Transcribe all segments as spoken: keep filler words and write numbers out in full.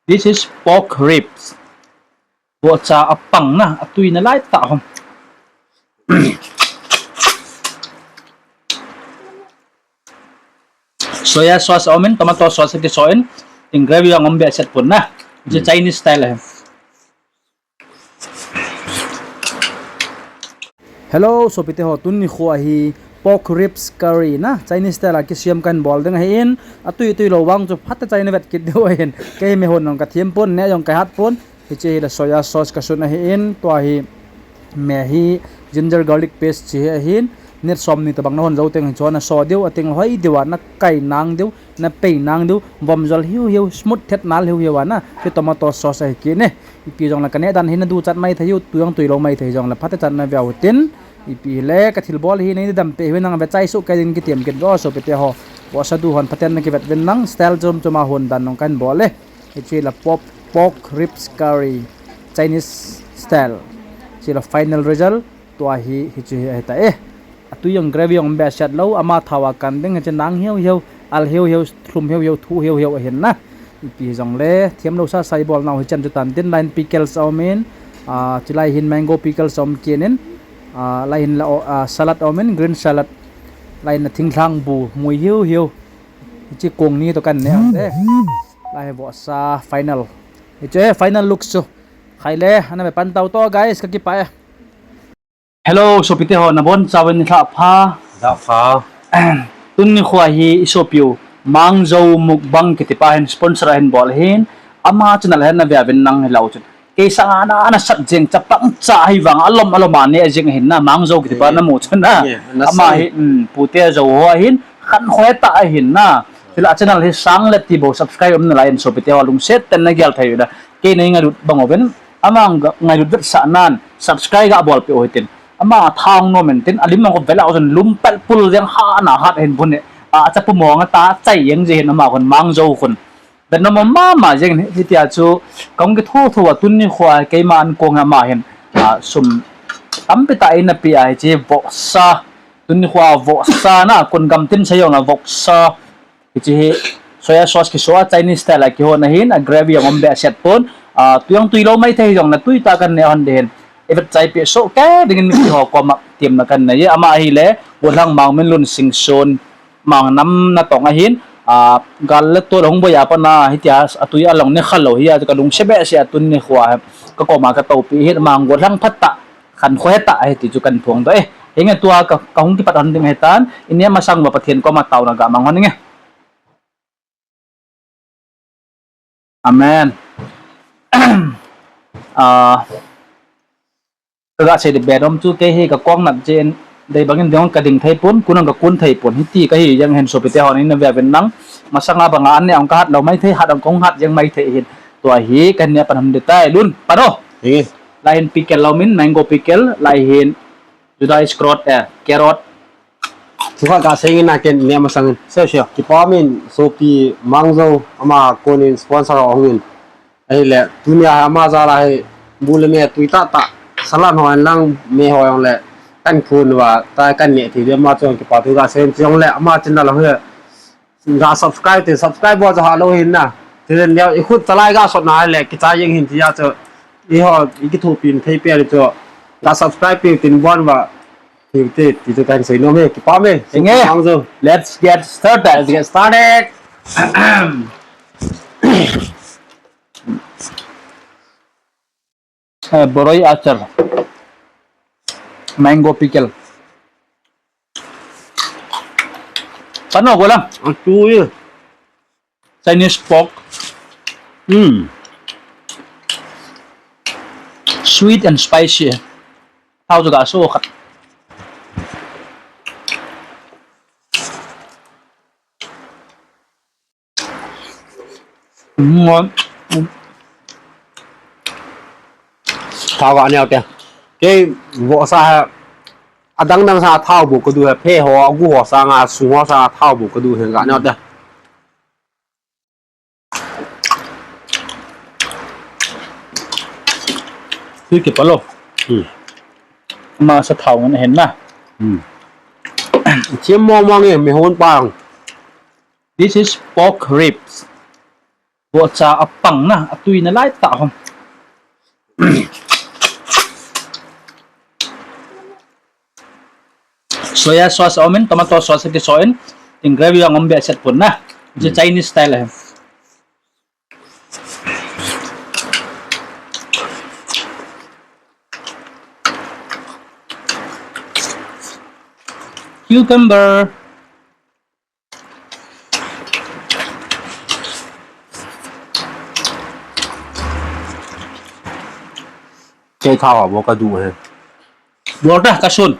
This is pork ribs. Vohcha apang na, atui nalai tah ham. Soya sauce aum in, tomato sauce kiso in, tin gravy jong um behseh pon na. Hiche Chinese style ahi. Hello, sopite ho, tuni nikho hi pork ribs curry na, Chinese style a kisem kahin bol ding ahin, atui tui lou vang chu phatecha in vet kit diu ahin, kei mehon jong kathem pon, neh jong kahat pon, hiche hi la soya sauce kasun ahin, tua hi me hi ginger garlic paste hiche hi ahin, minute somni tobang nahon jou teng hin chu naso diu, ateng hoi diu a, nakai nang diu, napei nang diu, vom jol hiu hiu, smooth thet nal hiu hiu a na, hiche tomato sauce ahi kit e. Ipi jongle kaneh dan hi naduchat mai thei u, tui jong tui lou mai thei jongle phatecha in naveu tin. Ipi hile kathilbol hi neina dam peh uvin nang ve chai soh kei ding kitem kit uvin sopite ho. Vohsa du hon phaten nakivet uvin nang style chom chom a hon dan nong kahin bol e. Hiche la pork, pork ribs curry, Chinese style. Hiche la final result tua hi, hiche hi ahi ta e. Atui jong gravy jong behseh lou, ama thao a kan ding, hiche nang hiu hiu, al hiu hiu, thlum hiu hiu, thu hiu hiu ahin na. Ipi jongle, them lou sasa ibol nau hichan chu tan tin, lain pickles aum in, ah, chulai hin mango pickles aum kit in, ah, lai hin la, ah, salad aum in, green salad, lai hin la thinglhang bu, mui hiu hiu, hiche kong ni toh kan neh ante. Lai hi vohsa final. Hiche final look chu. Khai le, ana ve pan tau to guys, kakipah e. Hello, sopite ho, nabonchauvin nilhah pha. Lhah pha. Tuni nikho hi isopiu Mangjo Mukbang kitipa hin sponsor ahin bol ahin, ama channel a hin naveu vin nang hilou chun. Kei sanga ana, ana sat jeng chapang cha hivang alom alom a neh jeng ahin na, Mangjo kitipa namu chun na. Ama hi, um, pute jou ho ahin, khankho tah ahin na. Chule a channel hi sang le ti bou subscribe um nalai in sopite ho lungset tah in nagel thei u na. Kei nei ngailut bang uvin. Ama ngailut vetsahnan, subscribe ga bolpeh u hitin. Ama thao nom in tin, alim mang ko vela u chun lum pal pul jeng ha na hat hin bun e. A, achapu mong a ta, chai jeng je hin ama khun Mangjo khun. Vet nom mama jeng in hitia chu, kahung kitho tho a tuni nikho a keima ankong a ama hin. A, sum tampi tah eina pe a hiche vohsa. Tuni nikho a vohsa na, kon gam tin sei jong na vohsa. Hiche hi soya sauce kiso a Chinese style a kihon ahin, a gravy jong um behseh pon, a, tui jong tui lou mai thei jongle tui tah kan neh hon ding hin. Ivet chai peh soh kei ding in mipi ho koma temna kan nei e, ama ahile, Golhang Mangminlun Singson, Mang nam natong ahin, a, gal le tol hung boi a pat na, hitia, atui along ne kha lou hi a, kalungset behseh a tuni nikho a, kakoma katoupi hin, Mang Golhang phatah, khankho tah ahi ti chu kan phong doh e. Hinge tua ka, kahung kipat hon ding ahitan, ineh masang uva Pathen koma taona ga mang hon inge. Amen. Ah, kaga sei ding be nom chu kei hi kakong nat jeh in, dei bangin ding kading thei pon, kun jong kakun thei pon, hiti kahi jeng hin sopite hon in naveu vin nang, masanga banga an neh jong kahat lou mai thei, hat jong kahung hat jeng mai thei hin, tua hi kahin neh pan hon ding tai, lun, pan o. Lai hin pickle aum in, mango pickle, lai hin, Judas carrot, eh, carrot. Thukhat kasei inge ken neh masang in. Sure, sure. Kipah in sopi Mangjo ama konin sponsor ahung in. Ahile, tunia ama jal a hi bu le me tui tah tah. Salad ho inlang me ho jongle. Kan khun uva, ta kan neh thei diu ama chun kipah thu kasei in jongle ama channel a hi. Ga subscribe te, subscribe bol chu halou hin na. Ti den leh, i khut chalai ga sot na le, kichai jeng hin tia chu. Eiho, i kithopi in thei pen chu. Ga subscribe pe tin bon va. Ti, ti, ti chu kan sei nom e, kipah e. Inge. Mangjo. Let's get started. Let's get started. Eh, boroi achar. Mango pickle. Pan o, Golhang. Atu ye. Chinese pork. Hmm. Sweet and spicy. Thao chu ga so khat. Thao ga neo te. Kei vohsa ha, adang dang sa thao bou kadu ha, phe ho, agu ho sanga, sung ho sanga thao bou kadu ha, ga neo te. Tui kipah lou. Hmm. Ama sa thao ngen ahin na. Hmm. Chim mong mong e, mi hon pang. This is pork ribs. Vohcha apang na, atui nalai tah ham. Soya sauce aum in, tomato sauce akiso in, tin gravy jong um behseh pon na. Hiche Chinese style ahi. Cucumber. Kei thao a bol ka du he. Bol ta ka sun.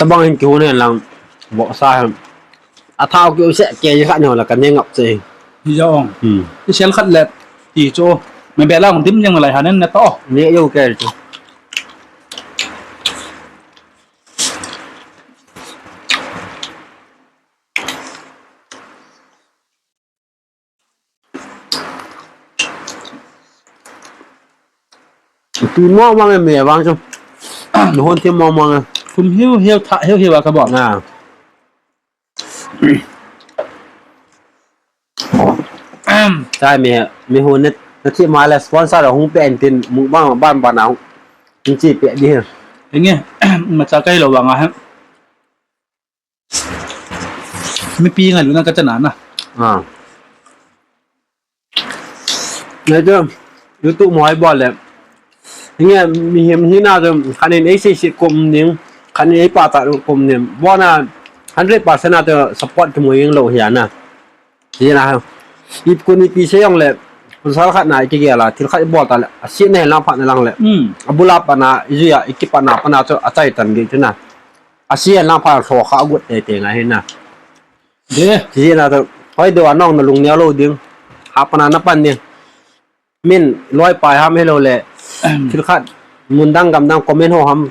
Tabang hin kihon hen lang, vohcha hen. Athao kiu se ke khat ne la ka ne ngap che. Hi ja ong. Hmm. I sel khat le ti chu. Me be la ong dim jeng lai hanen na to. Ne yo ke chu. Tui mong mong e, me vang chu. Hon thim mong mong e. Kum hiu hiu tha hiu hiu a ka bol. Na. Chai me, me hon ne, na thi ma le sponsor hung pe en tin mukbang ban ban a hung chi pe di he. Enge, ma cha kai lo vang a he. Mipi ngailutna ka chana na. Ah. Ngai chu, YouTube mo ai bol le. Nge, mihem hina chu, khat in ei sei sei kum ning, khat in ei pachat kum ning. Bona hundred percent a chu support kimu jing lou hi a na. Hina, i kun ipi sei jong le, kun sal khat na i kigel a, thil khat i bol ta le, a si na hen lang phat na lang le. Hmm. A bul a pat na, i jui a, i kipat na, pat na chu, a chai tan gei chu na. A si hen lang phat lho kha agut tei tei ngai hi na. De. Hijeh a chu, hoi deu a nong na lungneo lou ding. Ha pat a na pan ding. Min loi pai ham helou le. Thil khat, mun dang gam dang comment ho ham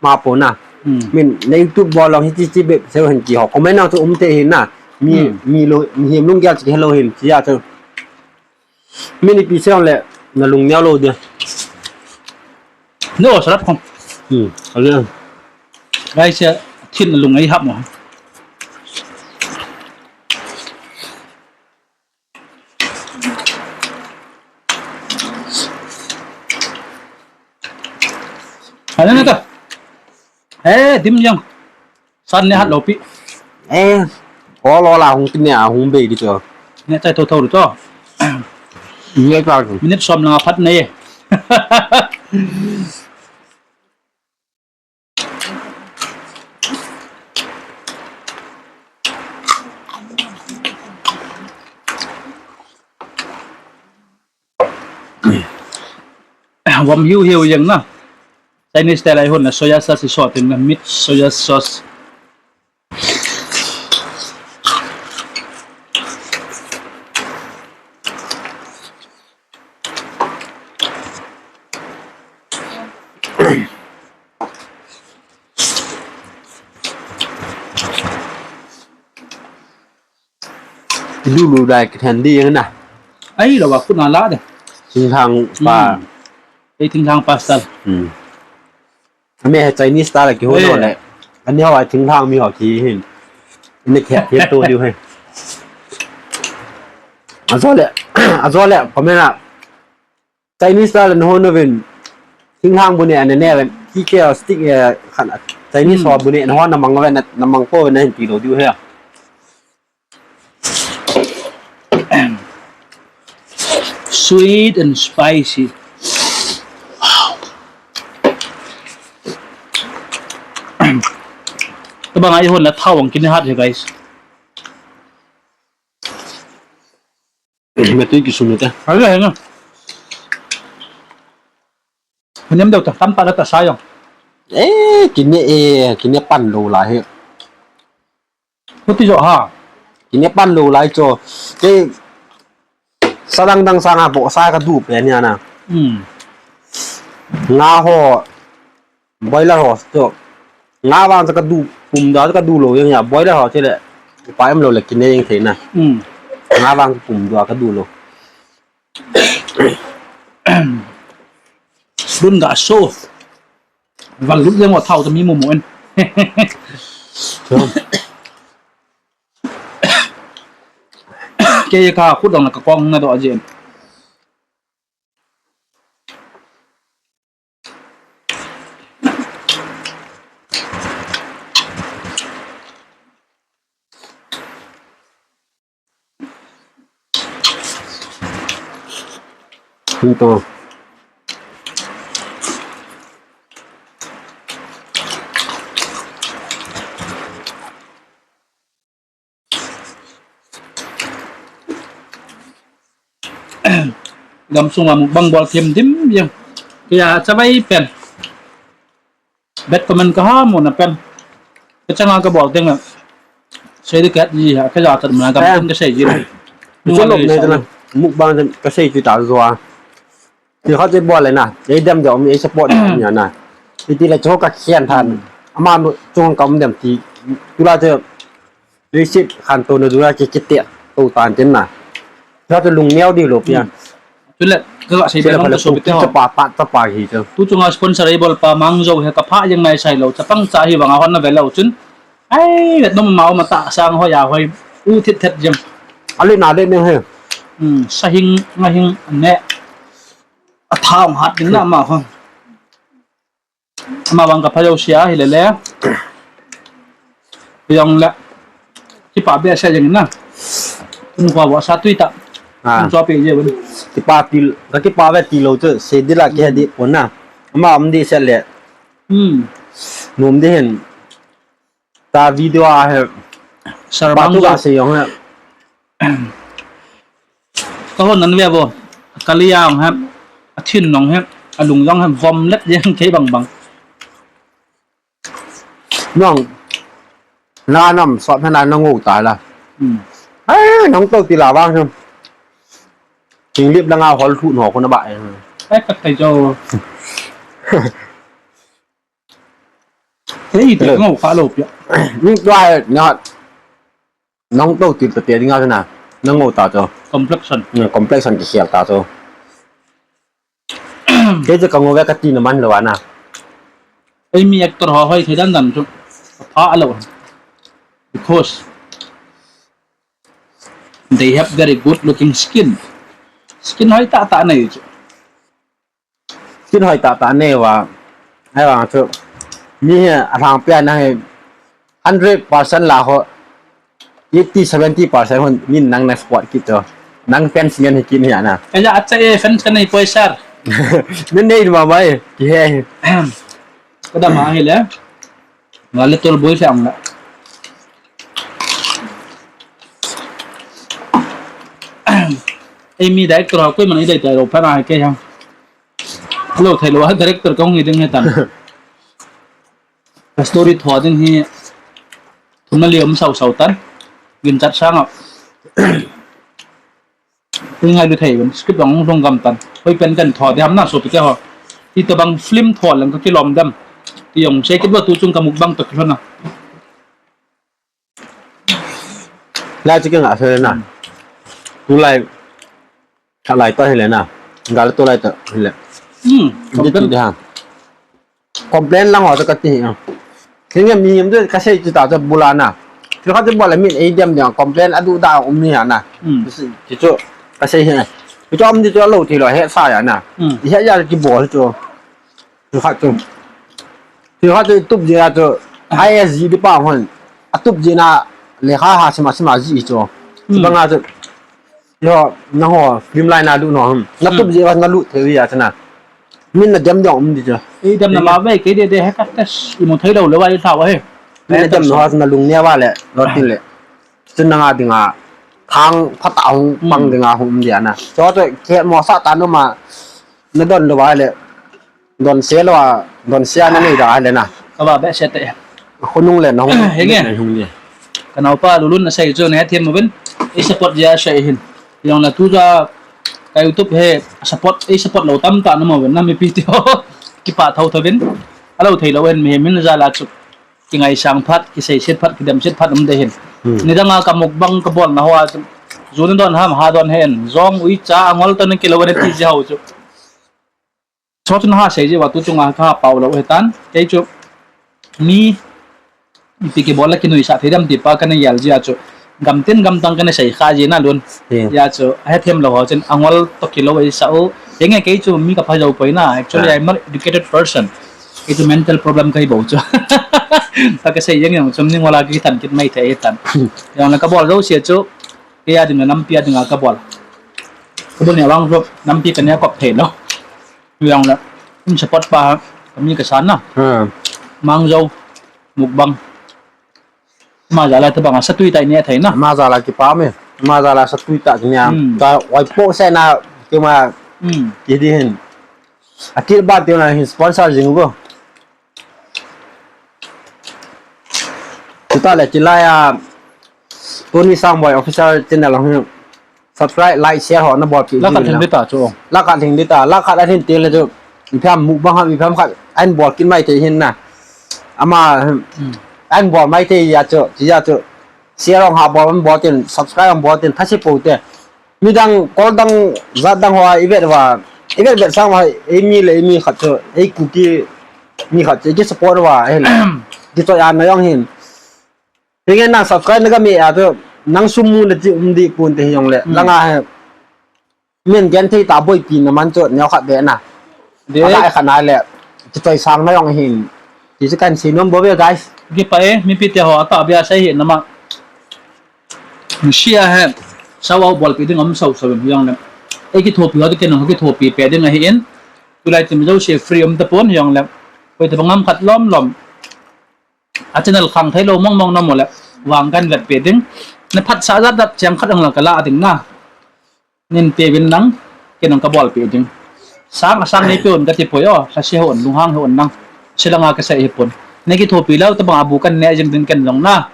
ma po na. Hmm. Min na YouTube bol long hiti ti bep seu hen ti ho. Comment nang chu um te hin na. Mi, hmm, mi lou, mihem lunggel chu helou hin. Hijeh a chu. Min ipi sei le na lungneo lou dia. No, salad khong. Hmm, ale. Guys, ya, thin lung ei hap mo. Ale na ta. Eh, dim jang. San ne hat lou pi. Eh, ko lo la hung tin ne a hung bei di cho. Ne chai tho tho di cho. Ye ka. Minute som lang a phat ne. Vom hiu hiu jeng na. Chinese style a i hon na soya sauce i so tin na, meat soya sauce. Lulu dai kithen di jeng na. Ahilou a khut na la de. Thinglhang pa. Hmm. Ei thinglhang pa style. Hmm. Ame hi Chinese style kiho, eh, no le. Ani ho a thinglhang mi ho ki hin. Ni khe khe to diu he. Ajo le, ajo le, comment a. Chinese style na hon uvin. Thinglhang bu ne ane ne ven. Ki ke stick, eh, khan Chinese ho bu ne na hon na mang ven, na mang po ven na hin ti lou diu he. Sweet and spicy. Tabang a i hon la thao ang kine hat he, guys. Mati ki sunu ta. Ai la na. Hnem deu ta, tam pa la ta sa jong. Eh, kine, eh, kine pan lou la he. Huti jo ha. Kine pan lou lai cho. Ke sa dang dang sanga vohcha ka du pe nia na. Hmm. Nga ho, boiler ho cho. Nga vang cha ka du, pum da cha ka du lou jeng a, boiler ho che le. Pa em lou le kine jeng thei na. Hmm. Nga vang pum da ka du lou. Dun ga so. Val lut jeng o thao chu mi mu mu in. Kei ka khut dong la ka kong na do a jin. Ito. Gamsunga mukbang bol thim dim jeng. Kei a chavai pen. Bad comment ka ha mo na pen. Ka changa ka bol teng le. Sei di kat ji ha, ka ja tat ma gam pen ka sei ji. Chu lop nei ta na. Mukbang ka sei chu ta zo a. Ti kha che bol le na. Ei dem dem, ei support ni na. Ti ti le cho ka khian than. Ama no chung ka um dem ti. Tu la che Leiset khantouna dura ki, kiti to tan tin na. Kati lungneo di lo pia. Chule, ka sei be nom ka so bit ho. Chapa, pa, chapa hi chu. Tu chunga sponsor ei bol pa Mang Jo hi ka pha jeng nai sai lo, chapang cha hi vang a hon na ve lo chun. Ai, vet nom ma ma ta sang hoi a hoi. U thit thet jeng. Ali na le ne he. Hmm, sa hing, nga hing, ne. A thang hat ding na ma ho. Ama vang ka pha jouse a, hi le le. Jong le. Kipa behseh jeng in na. Tun kho vo sa tui ta. Ah. Tun cho pe je bun. Kipa til, ka kipa ve ti lo chu, sei di la ke di pon na. Ama um di se le. Hmm. Nom di hin. Ta video a he. Sir Bang tu Bang ka Zo. Sei jong he. Ka hon nan ve vo. Ka li jong he. A thin jong he. A lung jong he. Vom let jeng kei bang bang. Nong. Na nam sop he na nong u ta la. Hmm. Ai, nong to ti la vang he. King lip la nga hol thu no ko na ba. Ai, ka tai jo. Hei, te ngau kha lo pia. Ni tua na nong to til ta te dinga na. Nang ngau ta cho. Complexion. Ni complexion ki sial ta cho. Ke je ka ngau ve ka ti na man lo ana. Ei mi actor ho hoi thei dan dan chu. Pha lo. Because they have very good looking skin. Skin hoi ta ta nei chu. Skin hoi ta ta nei va. Ai va chu. Mi hi a thang pia na hi hundred percent la ho. Eighty, seventy percent hon min nang na spot kit to. Nang fans ngen hi kin hi ana. Kaya at sa eh, fans ka na hi poi sir. Nen nei ma mai. Ki he. Kada ma hi le. Nga le tol boi se ang la. Ei mi director ha koi man ei dai ta ro pa na ke ha. Hello, thei lo, director kong hi ding he tan. Ka story tho ding hi. Thum na liom sau sau tan. Gin chat sang a. Hi ngai lu thei ben, script dong dong gam tan. Hoi pen kan tho de ham na so pi te ho. Ti to bang film tho lang ka kilom dem. Ti jong sei kit ba tu chung ka mukbang to kilona. Lai chi ka nga se na. Tu lai. Ka lai to hi le na. Gal to lai to hi le. Hmm. Di tu de ha. Complain lang ho to ka ti hi. Kei nge mi him tu ka sei chu ta chu bula na. Chu kha chu bula min ei dem dem complain a du da um ni ha na. Hmm. Chu chu ka sei hi. Chu chu um di chu lo ti lo he sa ya na. Hmm. He ya ki bol chu. Chu kha chu. Chu kha chu tup ji na chu. I S G di pa hon. A tup ji na le kha ha sima sima ji chu. Chu ba nga chu. Yo, na ho, film line a lut no, hmm. Na tup je wa na lut thei ya chana. Min na dem dong um di cha. Ei dem na ma ve, kei de de he ka test, i mo thei lo le wa i tha wa he. Min na dem no ha na lung ne wa le, lo tin le. Chun na nga dinga, thang pha ta hung, hmm, pang dinga hung um dia na. Cho to ke mo sa ta no ma, na don lo wa le. Don se lo a, don se a na nei da le na. Ka ba be se te. Khonung le na hung. Henge. Na hung le. Ka nau pa Lulun na sei chu na hethem mo ben. I support ya sei hin. Jong na tu ja ka YouTube he support, i support lo tam ta na mo ben na mi pi ti ho. Ki pa thau thau ben. A lo thei lo hen mi min ja la chu. Ki ngai sang phat, ki sei set phat, ki dem set phat um de hin. Hmm. Ni dang a ka mukbang ka bol na ho a chu. Ju ni don ham ha don hen. Jong ui cha angol to na ki lo ne ti ji hau chu. Chu chu naha sei jeh uva tu chunga kaha pao lou hitan. Kei chu mi ipi kibol a kinuisah thei dem ti pa kana gel jeh a chu. Gamtin gamtang kana sei kha ji nalun. Hia chu ahethem lou ho chun angol toh kilou eisah u. Henge kei chu mi kapha jou poi na. Actually, I'm not educated person. Kei chu mental problem kahi bou chu. Ta kasei jeng jong chu mi ngol a kithan kit mai thei hitan. Jong le kabol jouse chu. Kei a dinga nampi a dinga kabol. Kabol ni vang chu nampi kaneh kop thei lou. Jong le. In support pa kami kasan na. Mangjou. Mukbang. Ama jal a tabang a satui tah i neh thei na. Ama jal a kipah me. Ama jal a satui tah kineh a. Ka oi po se na kima. Kidi hin. Akit ba tiu na hin sponsor jing u. Chuta le chilai a Tony Sangboi Official Channel hung subscribe, like, share ho nabolpeh. Lakhat lhing dita chu. Lakhat lhing dita, lakhat alhin teng le chu. Ipi ham mukbang ham, ipi ham khat ahin bol kit mai thei hin na. Ama ahin bol mai thei jeh a chu, chujeh a chu. Share hung ha bol, bol tin, subscribe hung bol tin, thase pou te. Midang, kol dang, jat dang hoa ivet uva, ivet vet sang uva, eimi le eimi khat chu, ei Kuki mi khat chu, eiki support uva, ahile. Kichoi a na jong hin. Henge nang subscribe na game a chu, nang sum mu na ti um deh pon te hijongle. Langa hi. Min genthei tah boipi na man chu, neokhat beh na. Alah khat na le. Kichoi sang na jong hin. Ti chu kahin sei nom bou ve, guys. Kipah e, mipi te ho atahbeh a sei hi nama. Nusia he, shout out bolpeh ding um soso in hijongle. Eikithopi ho te ken hung kithopi peh ding ahin. Tulai time jouse free um tapon hijongle. Koi tabang ham khat lom lom. A channel khang theilou mong mong na um le. Vang kahin vetpeh ding. Na phatsah jat jat cheng khat hung la kala ding na. Nin peuvin lang, ken hung kabolpeh ding. Sang asang neipeh un kati poi o, lhase hon, lunghang hon lang. Silanga kasei hipon. Neikithopi lou tabang a bu kahin neh jing ding ken jong na.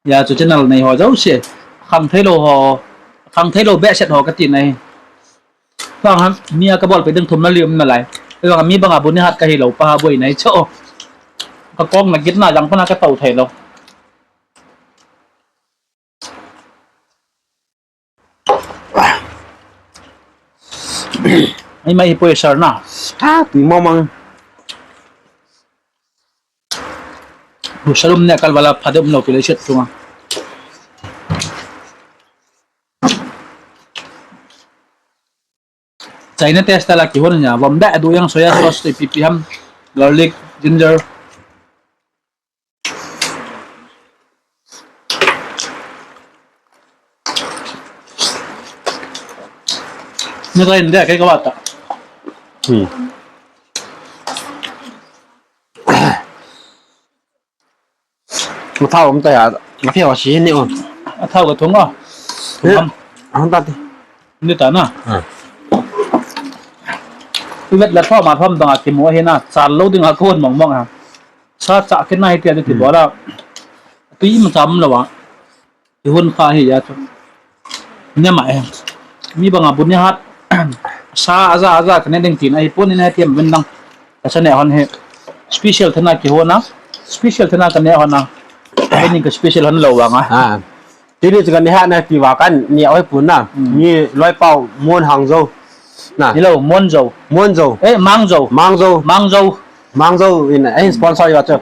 Hia chu channel nei ho jouse. Khang theilou ho, khang theilou behseh ho kati nai. Vang ham, mi a kabolpeh ding thum na li um nalai. Vang mi banga bu neihat kahilou pa ha boi nai chu. Kakong na git na jang pana katou theilou. Eima hi poi sir na. Ha, tui mong mong. Bu salum ne kalvala phadum lo pile set tunga. China taste la kihon nia, vom da du yang soya sauce te pi pi ham, garlic, ginger. Ni ka in de ke ka bata. Hmm. Athao um ta ya, athao si ni o. Athao ka thung a. Thung ham. Ahung ta ti. Ni ta na. Ah. Ivet la thao ma thao dang a kimu hi na, chal lo ding a kon mong mong a. Sa cha kit na hi ti a ti bola. Tui ma cham lo wa. Ihun kha hi ya chu. Nema e. Mi banga bu neihat. Sa aja aja kane ding tin ahi pon in ahi tiam vin dang. Kasa neh hon hi. Special thena kihona. Special thena kaneh hona. Ahi ning ka special hon lo vanga. Ah. Tini chu kaneihat na ti va kaneh oi pon na. Hmm. Mi loi pau Mon Hangjo. Na. Hello, Monjo. Monjo. Eh, Mangjo. Mangjo. Mangjo. Mangjo in, eh, sponsor yo chu.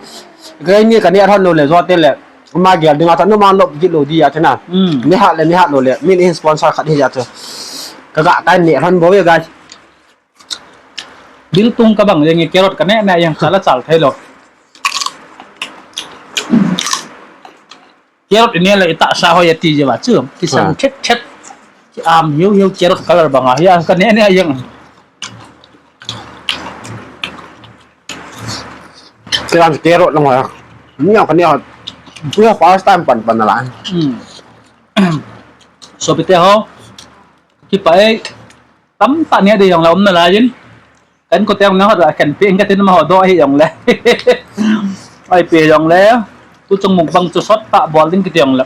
Kei ni kaneh hon lo le jo te le. Ma gel ding a ta nu ma lop git lo di ya chu na. Hmm. Neihat le neihat lo le. Min in sponsor khat hi ya chu. Ka ga kaneh hon bou ve guys. Biltung ka bang jeng carrot kaneh neh jeng chal a chal thei lo. Carrot i neh le i tahsa hoi ati jeh uva chu. Kisang chet chet. Ki am hiu hiu carrot color banga. Hia kaneh neh jeng. Kei vang carrot lang hoi. Ni ang kaneh hoi. Ni first time pan pan na la. Hmm. Sopite ho. Kipah e. Tamtah neh ding jong la um nalai in. Kan ko teng na hot a kan pe in katin ma ho do hi jong le. Ai pe jong le. Tu chung mukbang chu sot tah bol ding kiti jong le.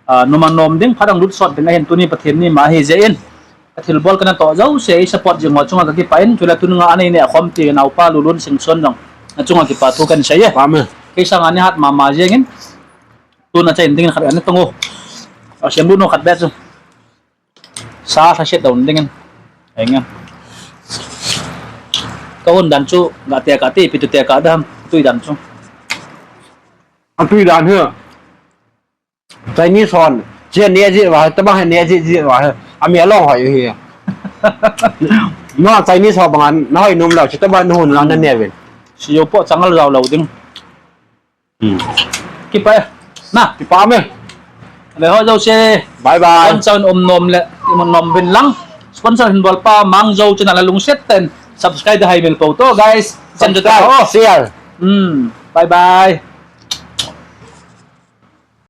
Ah, numa nom ding, phat dang lut sot ding ahin tuni Pathen ni ma ahi jeh in. Ka thilbol kana toh jouse, ei support jing ho chunga ka kipah in, chule tuni nga anei neh khom ti naupa Lulun Singson jong. Na chunga kipa thu kan sei e. Amen. Kei sanga neihat mama jeng in. Tuna chai ding khat ana tong u. A sem lu no khat be chu. Sa sa set down ding in. Eng in. Kahon dan chu, ga te ka te, pi tu te ka dam, tui dan chu. Atui dan hi. Chinese hon, chen ne ji wa, tama he ne ji ji wa, ami along hoi hi. No, Chinese ho bang an, na hoi nom lou, chu tama nu hun lang na ne ven. Si yo po changal jao lou ding. Hmm. Kipa e. Na. Kipa me. Le ho jo se. Bye bye. Sponsor um nom le, um nom bin lang. Sponsor hin bol pa Mang Jo channel a lungset ten subscribe hai mil po to, guys. Chen jo ta ho. Share. Hmm. Bye bye.